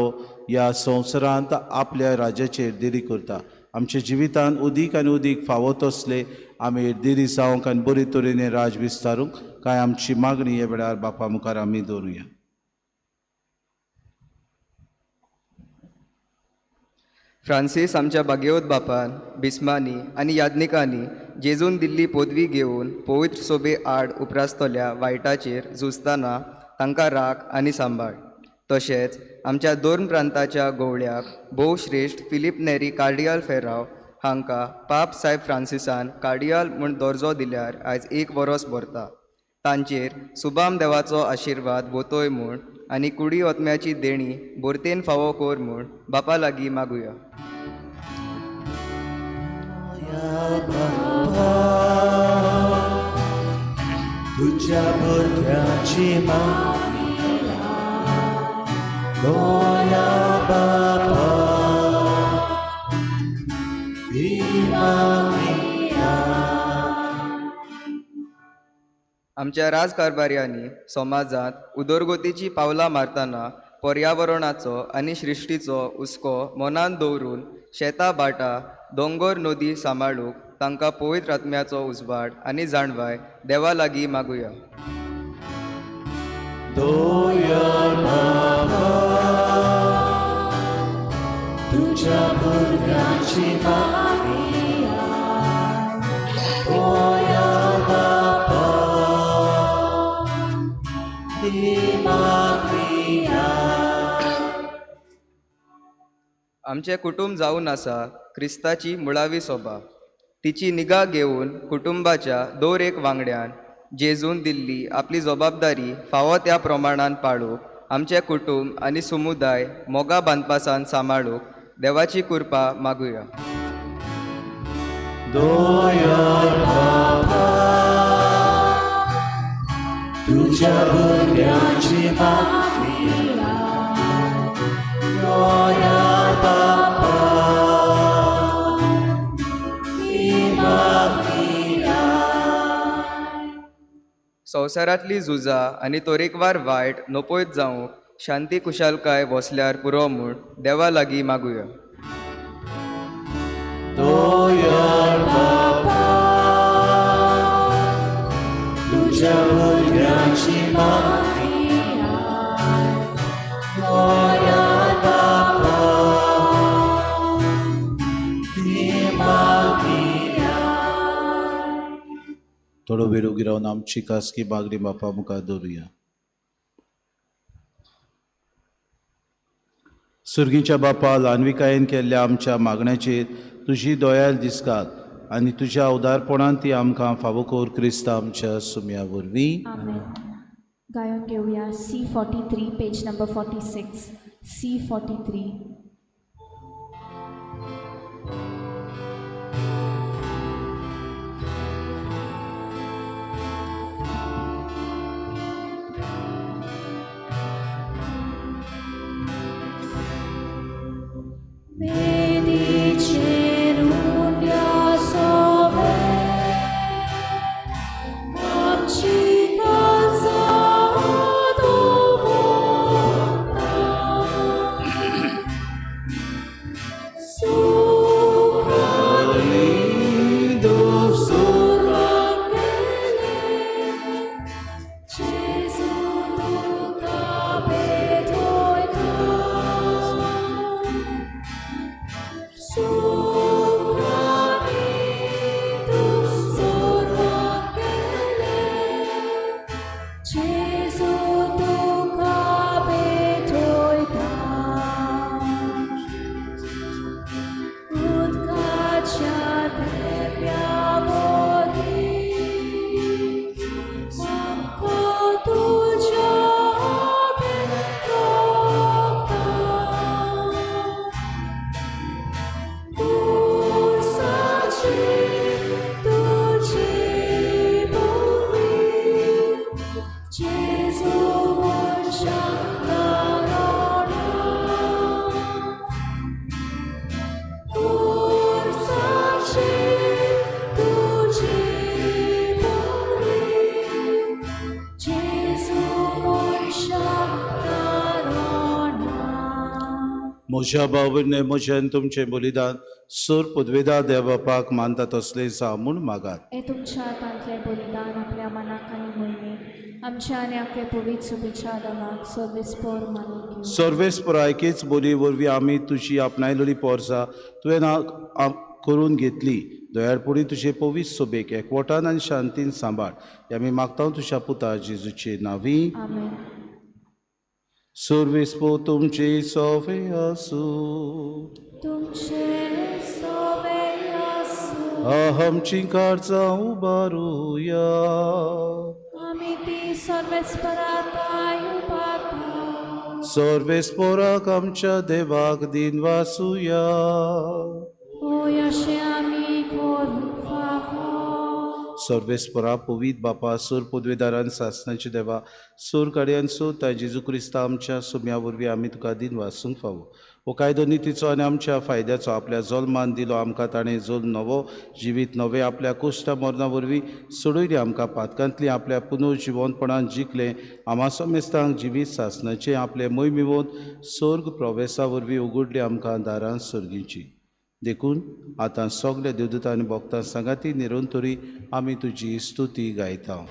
ह्या संवसारांत आपल्या राजाचेर देरी करता. आमच्या जिवितान उदीक आनी उदीक फावो तसले आमी देरी जावंक आनी बरे तरेन राज विस्तारूंक कांय आमची मागणी ह्या वेळार बापा मुखार आमी दवरुया. फ्रांसीस आमच्या बागेवत बापान, बिस्मांनी आनी याज्ञिकांनी जेजून दिल्ली पदवी घेवन पवित्र सोबे आड उप्रासतल्या वायटाचेर झुजतना तांकां राख आनी सांबाळ. तशेंच आमच्या दोन प्रांताच्या गोवळ्याक भोवश्रेश्ठ फिलीप नेरी कार्डियाल फेराव हांकां पाप सायब फ्रांसिसान कार्डियाल म्हूण दर्जो दिल्यार आयज एक वरोस भरता. तांचेर सुबाम देवाचो आशिर्वाद वतोय म्हूण आनी कुडी ओतम्याची देणी भरतेन फावो कर म्हूण बापा लागीं मागुया. तुझ्या भुरग्याची गोया बापा आमच्या राजकारभार्यांनी समाजांत उदरगतीची पावलां मारतना पर्यावरणाचो आनी सृश्टीचो हुस्को मनांत दवरून शेतां भाटां दोंगर नदी सांबाळूंक तांकां पवित्र आत्म्याचो उजवाड आनी जाणवाय देवा लागीं मागुया. तुझ्या भुरग्याची गोया बापा आमचें कुटुंब जावन आसा क्रिस्ताची मुळावी सोबा. तिची निगा घेवन कुटुंबाच्या दर एक वांगड्यान जेजून दिल्ली आपली जबाबदारी फावो त्या प्रमाणान पाळूंक आमचें कुटुंब आनी समुदाय मोगा बांदपासान सांबाळूंक देवाची कृपा मागुया. तुझ्या भुरग्याची गोया बापा संवसारांतली झुजां आनी तरेकवार वायट नपयत जावंक शांती कुशालकाय वसल्यार पुरो म्हूण देवा लागीं मागुया. तुझ्या भुरग्याची गोया बापा थोडो वेळ उगी रावन आमची खासगी मागणी बापा मुखार दवरुया. सुर्गीच्या बापा, ल्हानविकायेन केल्ल्या आमच्या मागण्याचेर तुजी दोयाल दिसकात आनी तुज्या उदारपणान ती आमकां फावो कर क्रिस्ता आमच्या सुम्या वरवीं. आमेन. गायन घेवया C43 page number 46. C43. म्हज्या भावने म्हजें तुमचें बलिदान सोर पदवेदा देवबापाक मानता तसलें जावं म्हूण मागात. हे तुमच्या हातांतलें बलिदान आपल्या मनाक आनी मोहिमेक आमच्या आनी आख्खे पवित्र सभेच्या देवाक सर्वेस्पोर मानून घेवं. सर्वेस्पोरा एकेच बोली वरवीं आमी तुजी आपणायलेली पोरसां तुवें करून घेतली. दयाळपणी तुजे पवित्र सभेक एकवटान आनी शांतीन सांबाळ. हे आमी मागता तुज्या पुता जेजूचे नांवी. आमेन. सर्वेस्पोर तुमचे सोवे आसूं. तुमचे सोवे आसूं. आमची काळजां उबारुया. आमी ती सर्वेस्परा उबारता. सर्वेस्पोराक आमच्या देवाक दिन वासुया. अशें आमी करूंक फावो. सर्वेस्परा पवित्र बापा सोर पदवेदारान सासनाचे देवा सोर काडयान सोता जेजू क्रिस्ता आमच्या सुम्या वरवीं आमी तुका दिन वासूंक फावो. हो कायदो नितीचो आनी आमच्या फायद्याचो आपल्या जल्मान दिलो आमकां ताणें जल्म नवो जिवीत नवें आपल्या कुश्टा मरणा वरवीं सोडयली आमकां पातकांतली आपल्या पुनर्जिवनपणान जिखलें आमा समेस्तांक जिवीत सासनाचें आपलें मोहिमेवंत स्वर्ग प्रवेसा वरवीं उगडली आमकां दारां सर्गीची. देखून आतां सगळे देवदूत आनी भक्तां सांगाती निरंतरी आमी तुजी स्तुती गायता.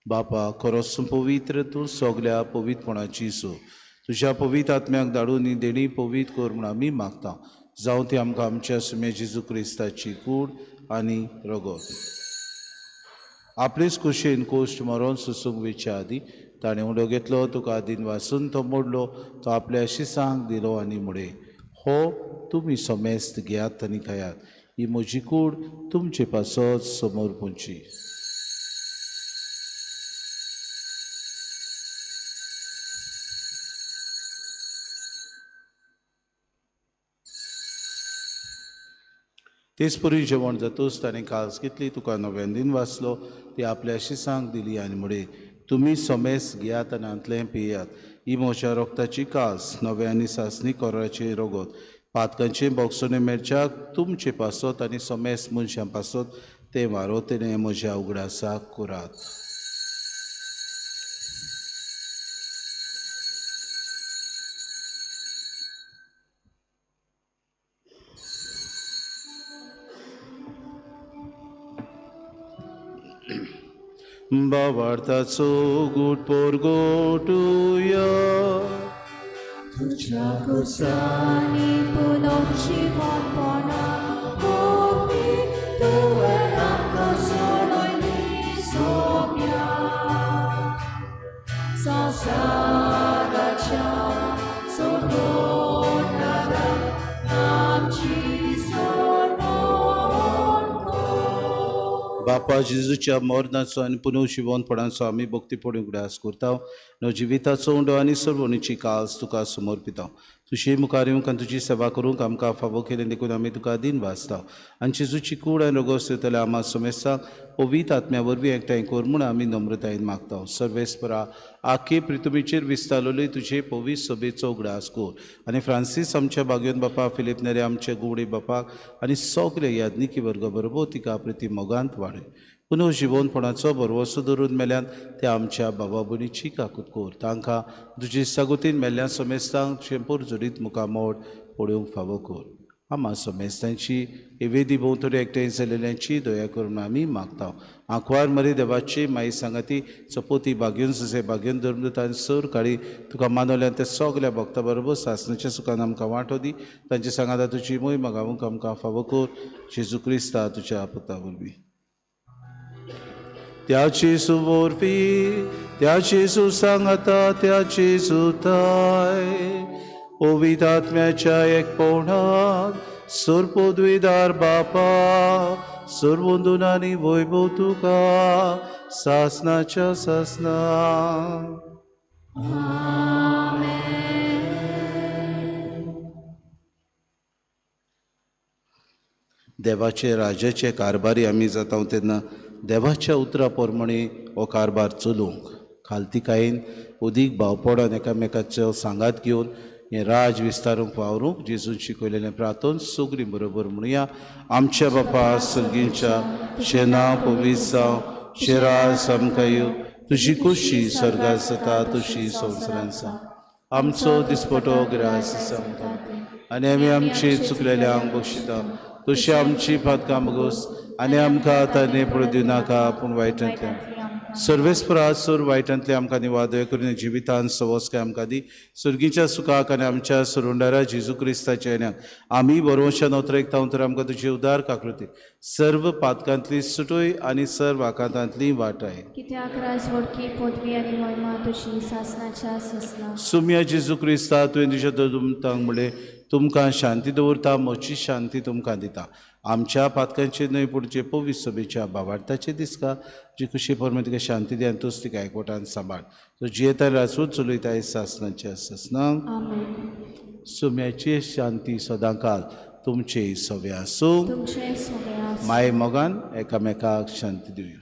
बापा खरोच पवित्र तूं सगल्या पवित्रपणाची सो तुज्या पवित्र आत्म्याक धाडून ही देणी पवित्र कर म्हूण आमी मागता. जावं ती आमकां आमच्या सुम्या जेजू क्रिस्ताची कूड आनी रगत. आपलेच कुशेन कोश्ट मरोन सोसूंक वेच्या आदीं ताणें उडो घेतलो, तुका आदीन वासून तो मोडलो, तो आपल्या शिसांक दिलो आनी म्हळें, हो तुमी समेस्त घेयात आनी खायात, ही म्हजी कूड तुमचे पासत समोर पुंची. तेच परी जेवण जातूच ताणें कास घेतली, तुका नव्यान दिन वाचलो, ती आपल्या शिसांक दिली आनी म्हळें, तुमी समेस घेयात आनी हांतलें पियात, ही म्हज्या रोगताची कास नव्या आनी सासणी कोराचे रगत, पातकांचे बोगसणे मेळच्याक तुमचे पासत आनी समेस मनशां पासत तें वारोतेने म्हज्या उगडासाक करात. बावार्थाचो गूट पोरगोटुया तुज्या कुर्सांनी पुनर्जिवनपणा वरवीं तुवें आमकां सोडयली सोम्या संवसाराच्या सोडवणारा आमची सोडवण कर. बापा जेजूच्या मरणाचो आनी पुनर्जिवनपणाचो आमी भक्तीपणी उगडास करता. न्हू जिविताचो उंडो आनी सर्वणीची कास तुका समर्पिता. तुजे मुखार येवंक आनी तुजी सेवा करूंक आमकां फावो केलें देखून आमी तुका दिन वाचता. आनी जेजूची कूड आनी रोगोस दितले आमा समेस्ताक पवित्र आत्म्या वरवीं एकठांय कर म्हूण आमी नम्रतायेन मागता. सर्वेस्परा आखे पृथ्वीचेर विस्तारलेली तुजे पवित्र सभेचो उगडास कर आनी फ्रांसीस आमच्या बागयोन बापा, फिलीप नेरे आमच्या गुवडी बापाक आनी सगळे याज्ञिकी वर्ग बरोबर तिका प्रिती मोगांत वाडय. पुनर्जिवनपणाचो भरवंसो धरून मेल्यान त्या आमच्या बाबा भयणीची काकूत कर. तांकां तुजी सागोतीन मेल्ल्या समेस्तांक चेंपूर जुडीत मुखामोड पळोवंक फावो कर. आमा समेस्तांची हे वेदी भोंवतणी एकठांय जाल्ल्यांची दया करून आमी मागता. आंकवार मरी देवाची माई सांगाती चपोती बागेवन सुसे बागेवन धर्मदूतान सर काळी तुका मानवल्यान ते सगल्या भक्ता बरोबर सासणाच्या सुखान आमकां वांटो दी. तांचे सांगाता तुजी मोय मागावंक आमकां फावो कर. जेजू क्रिस्ता तुज्या पुता वरवीं. त्याची सुवोरपी त्याची सुसांगाता त्याची सुताय पवित्र आत्म्याच्या एकपणात सर्वपदवीदार बापा सर्वंदून आनी वैभव तुका सासनाच्या सासना. देवाचे राजाचे कारभारी आमी जाता तेन्ना देवाच्या उतरा प्रमाणे हो कारभार चलोवंक खालतीकायेन उदीक भावपणान एकामेकाचो सांगात घेवन हें राज विस्तारूंक वावरूंक जेजून शिकयलेलें प्रार्थन सगळीं बरोबर म्हणुया. आमच्या बापा सर्गींच्या शेना पवित्र जावं, शेराज आमकां येवं, तुजी खोशी स्वर्गात जाता तशी संवसारांत जावं. आमचो दिसपटो ग्रास आमकां आनी आमी आमची चुकलेल्यांक बक्षिता तशी आमची पातकां बगोस आनी आमकां आतां पडूं दिवनाका पूण वायटांतल्यान सर्वेस्परा सोर वायटांतले आमकां निवादय करून जिवितान सवस्काय आमकां दी. सुर्गीच्या सुखाक आनी आमच्या सुरुंडारा जेजू क्रिस्ताच्या येण्याक आमी बरोवच्या नोतरेक तर आमकां तुजी उदार काकृती सर्व पातकांतली सुटोय आनी सर्व आकांतांतली वाटाय. कित्याक राजवडकी पदवी आनी महिमा तुजी सासनाच्या सासना. सुम्या जेजू क्रिस्ता तुवें तुज्या दुमतांक म्हणलें तुमकां शांती दवरता म्हजी शांती तुमकां दिता. आमच्या पातकांचे न्हय पूण जे पवित्र सभेच्या भावार्थाचे दिसका जी खुशी परमे तुका शांती दी आनी तूच तिका एकवटान सांबाळ. तो जियेता राजूच चलयता सासनाच्या सासनाक. सुम्याची शांती सदांकाल तुमचे सवे आसूं. माये मोगान एकामेकाक शांती दिवया.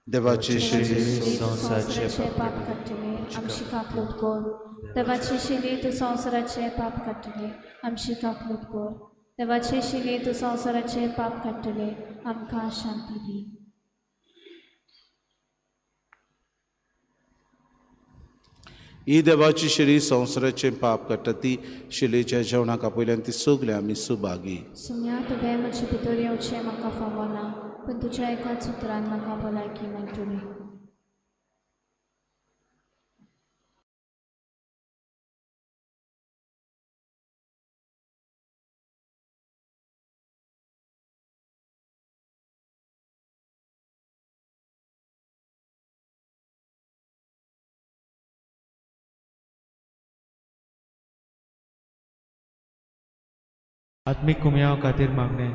देवाचे संवसाराचे पाप काडटले आमची काकलूट कर. देवाचे शिली तूं संवसाराचे पाप काडटले आमची काकलूट कर. देवाचे शिली तूं संवसाराचे पाप काडटले आमकां शांती दी. ही देवाची शिली संवसाराचे पाप काडटा ती शिलेच्या जेवणाक आपयल्यान ती सगळीं आमी सुभागी. सुम्या तुवें म्हजे भितर येवचें म्हाका फावना पूण तुज्या एकाच उतरान म्हाका भलायकी मेळटली. आत्मीक कुमयाव खातीर मागणें.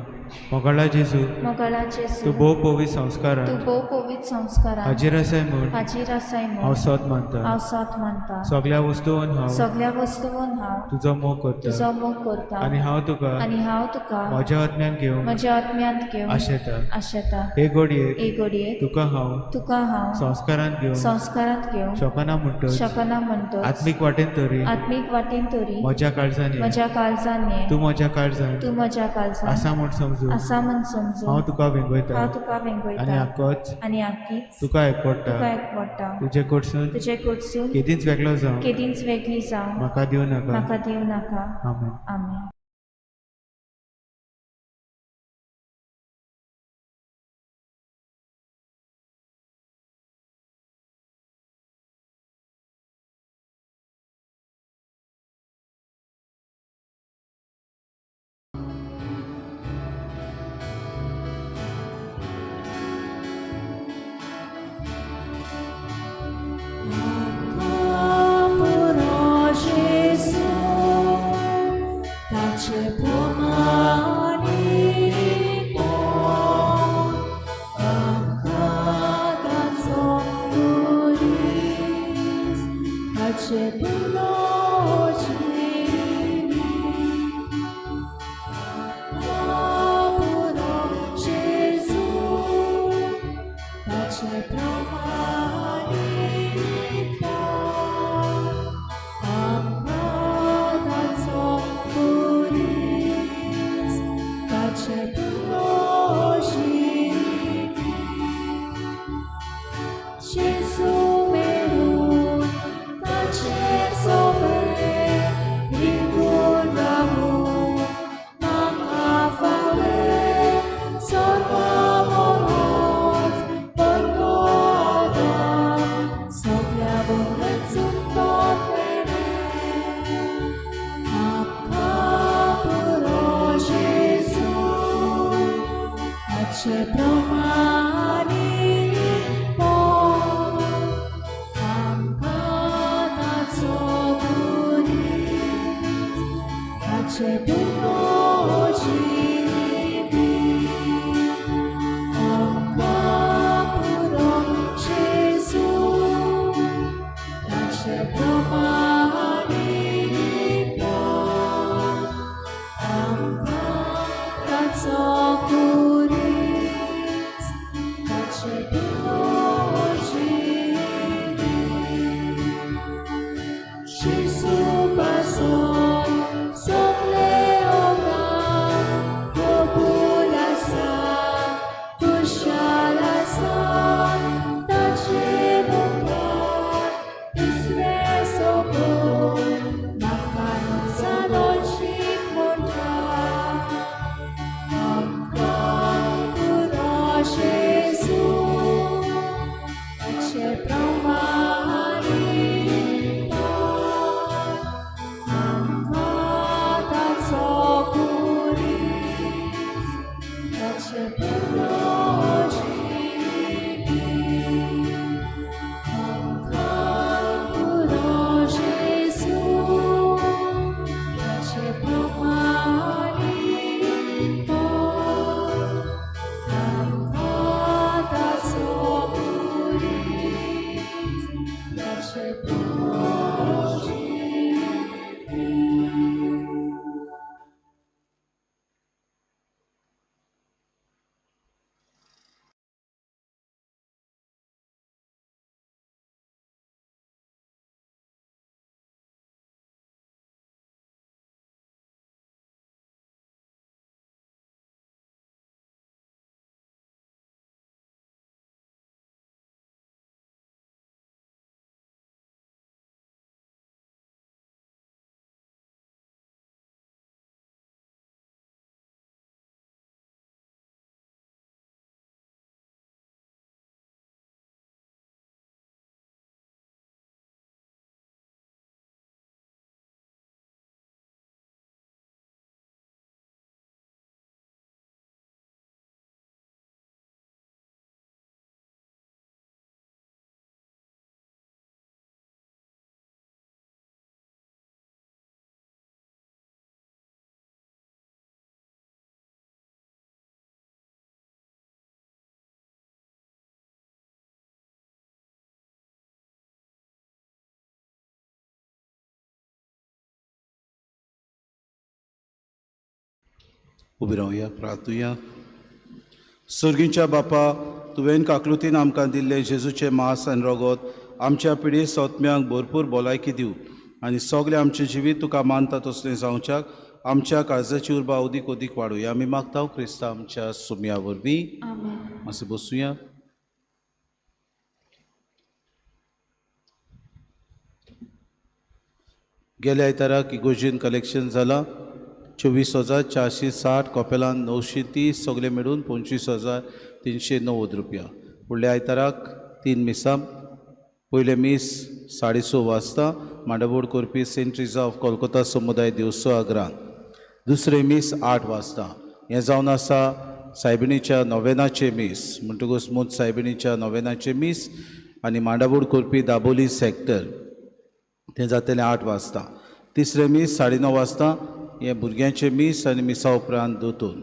मोगाळा जेजू, मोगाळा जेजू, तूं भोव पवित्र संस्कारान, तूं भोव पवित्र संस्कारान हाजीर आसाय म्हूण, हाजीर आसाय म्हूण हांव सत मानता, हांव सत मानता. सगळ्या वस्तून हांव, सगळ्या वस्तून हांव तुजो मोग करता, तुजो मोग करता. आनी हांव तुका, आनी हांव तुका म्हज्या आत्म्यान घेवंक, म्हज्या आत्म्यांत घेवंक आशेता, आशेता. हे घडयेक, हे घडयेक तुका हांव, तुका हांव संस्कारांत घेवंक, संस्कारांत घेवंक शकना म्हणटच, शकना म्हणटच आत्मीक वाटेन तरी, आत्मीक वाटेन तरी म्हज्या काळजान, म्हज्या काळजान ये, तूं म्हज्या काळजान, तूं म्हज्या काळजान आसा म्हूण समजून, आसा म्हूण समजून हांव तुका वेंगयता, हांव तुका वेंगयता. आनी आकोच, आनी आकीच तुका एकवटा, तुका एकवटा. तुजे कडसून, तुजे कडसून केदींच वेगळो जावं, केदींच वेगळी जावं म्हाका दिवं नाका, म्हाका दिवं नाका. आमेन. आमेन. Tot उबी रावया प्रार्थुया. सर्गींच्या बापा, तुवें काकलुतीन आमकां दिल्लें जेजूचें मांस आनी रगत आमच्या पिढी सोतम्यांक भरपूर भलायकी दिवं आनी सगळें आमचें जिवीत तुका मानता तसलें जावच्याक आमच्या काळजाची उर्बा अदीक अदीक वाडुया. आमी मागता क्रिस्ता आमच्या सुम्या वरवीं. मातशें बसुया. गेल्या आयताराक इगोर्जीन कलेक्शन जालां 24,460, कपेलान 930, सगळे मेळून 25,390 रुपया. फुडल्या आयताराक 3 मिसां. पयलें मीस 6:30 वाजता मांडावळ करपी सेंट ट्रिजा ऑफ कोलकाता समुदाय देवसो आग्रान. दुसरें मीस 8 वाजता. हें जावन आसा सायबिणीच्या नोवेनाचें मीस, म्हणटकूच मोत सायबिणीच्या नोवेनाचें मीस आनी मांडावळ करपी दाबोली सेक्टर, तें जातलें 8 वाजता. तिसरें मीस 9:30 वाजता हें भुरग्यांचें मीस आनी मिसा उपरांत दोतोन.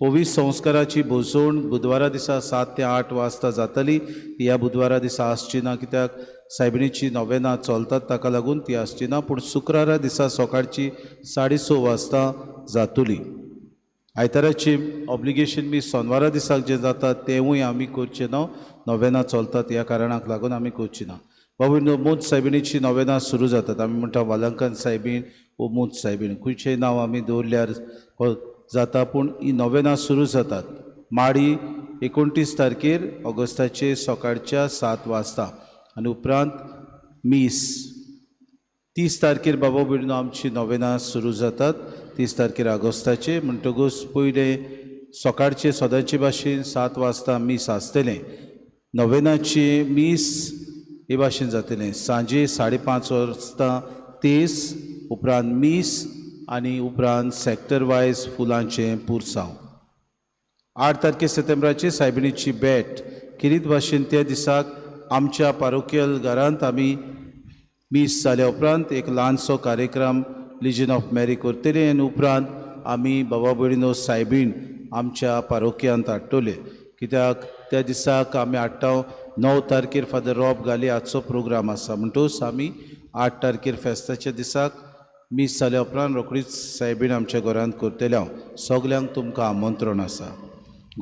पवित्र संस्काराची भोजवण बुधवारा दिसा 7 ते 8 वाजता जातली. ती ह्या बुधवारा दिसा आसची ना, कित्याक सायबिणीची नोवेनां चलतात ताका लागून ती आसची ना, पूण शुक्रारा दिसा सकाळची 6:30 वाजता जातली. आयताराची ऑब्लिगेशन बी सोनवारा दिसाक जें जाता तेंवूय आमी करचें ना, नोवेनां चलतात ह्या कारणाक लागून आमी करची ना. बाबू मोत सायबिणीची नोवेनां सुरू जातात. आमी म्हणटा वालंकन सायबीण वो मोत सायबीण, खंयचें नांव आमी दवरल्यार जाता, पूण ही नोवेनां सुरू जातात माडी 29 तारखेर ऑगस्टाचे सकाळच्या 7 वाजता आनी उपरांत मीस 30 तारखेर बाबा भयणीनो आमची नोवेनां सुरू जातात 30 तारखेर ऑगस्टाचे. म्हणटकूच पयलें सकाळचे सदांचे भाशेन 7 वाजता मीस आसतलें. नोवेनाचे मीस हे भाशेन जातलें. सांजे 5:30 वर्सां 30 उपरांत मीस आनी उपरांत सॅक्टर वायज फुलांचें पुरसांव. 8 तारखे सप्टेंबराची सायबिणीची भेट किरीत भाशेन त्या दिसाक आमच्या पारोकियल घरांत आमी मीस जाल्या उपरांत एक ल्हानसो कार्यक्रम लिजन ऑफ मॅरी करतले आनी उपरांत आमी बाबा भयणीनो सायबीण आमच्या पारोक्यांत हाडटले. कित्याक त्या दिसाक आमी हाडटा 9 तारखेर फादर रॉब गाली हाचो प्रोग्राम आसा, म्हणटूच आमी 8 तारखेर फेस्ताच्या दिसाक मीस जाल्या उपरांत रोखडीच सायबीण आमच्या घरांत करतले. हांव सगल्यांक तुमकां आमंत्रण आसा.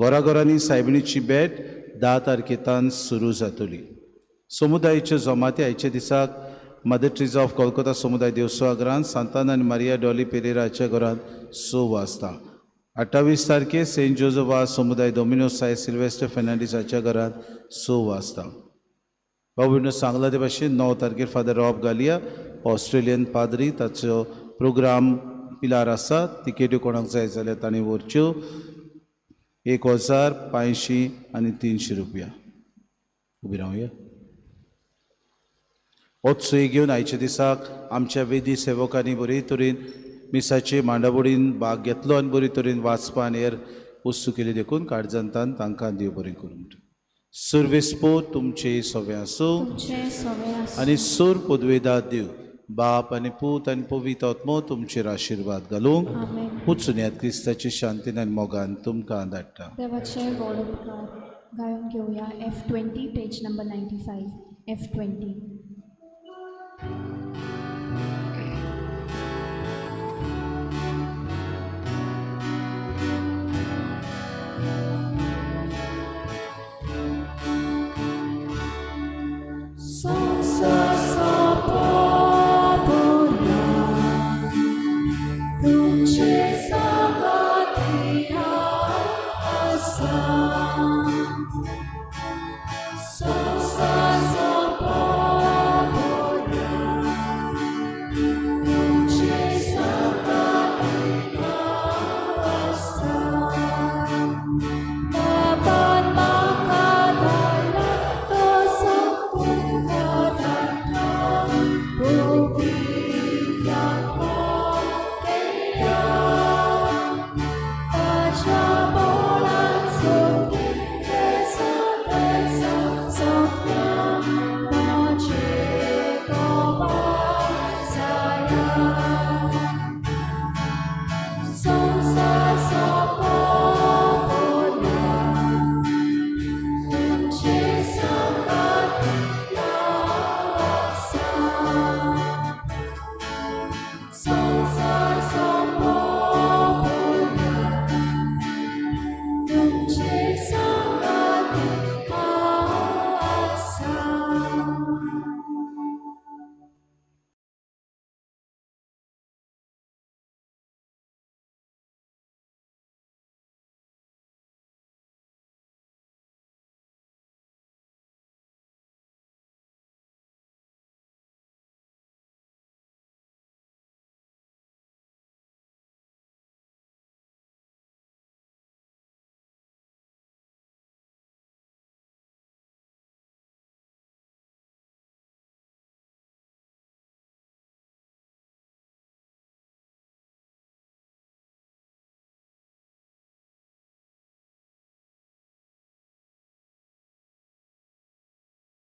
घराघरांनी सायबिणीची भेट 10 तारखेतान सुरू जातली. समुदायाच्यो जमाती आयच्या दिसाक मदर ट्रिजा ऑफ कोलकाता समुदाय देवसुआ घरांत सांतान आनी मारिया डॉली पेरेराच्या घरांत 6 वाजता. 28 तारखे सेंट जोजफ समुदाय डोमिनो साय सिल्वेस्टर फेर्नांडीस हाच्या घरांत 6 वाजता. बाबू सांगला ते भाशेन 9 तारखेर फादर रॉब गालिया ऑस्ट्रेलियन पाद्री ताचो प्रोग्राम पिलार आसा. तिकेट्यो कोणाक जाय जाल्यार तांणी व्हरच्यो. 1500 आनी 300 रुपया. उबी रावया. होच सुय घेवन आयच्या दिसाक आमच्या वेदी सेवकांनी बरे तरेन मिसाचे मांडावळीन भाग घेतलो आनी बरे तरेन वाचपान हेर वस्तू केली देखून काळजांतान तांकां देव बरें करूं. सुर्वेस्पो तुमचे सवे आसूं आनी सूर पदवेदा देव बाप आनी पूत आनी पवित्र आत्मो तुमचेर आशिर्वाद घालूंक उचुन्यात क्रिस्ताची शांतीन आनी मोगान तुमकां धाडटा. देवाचे व्हड उपकार. गायोन घेवया F20 page number 95 F20.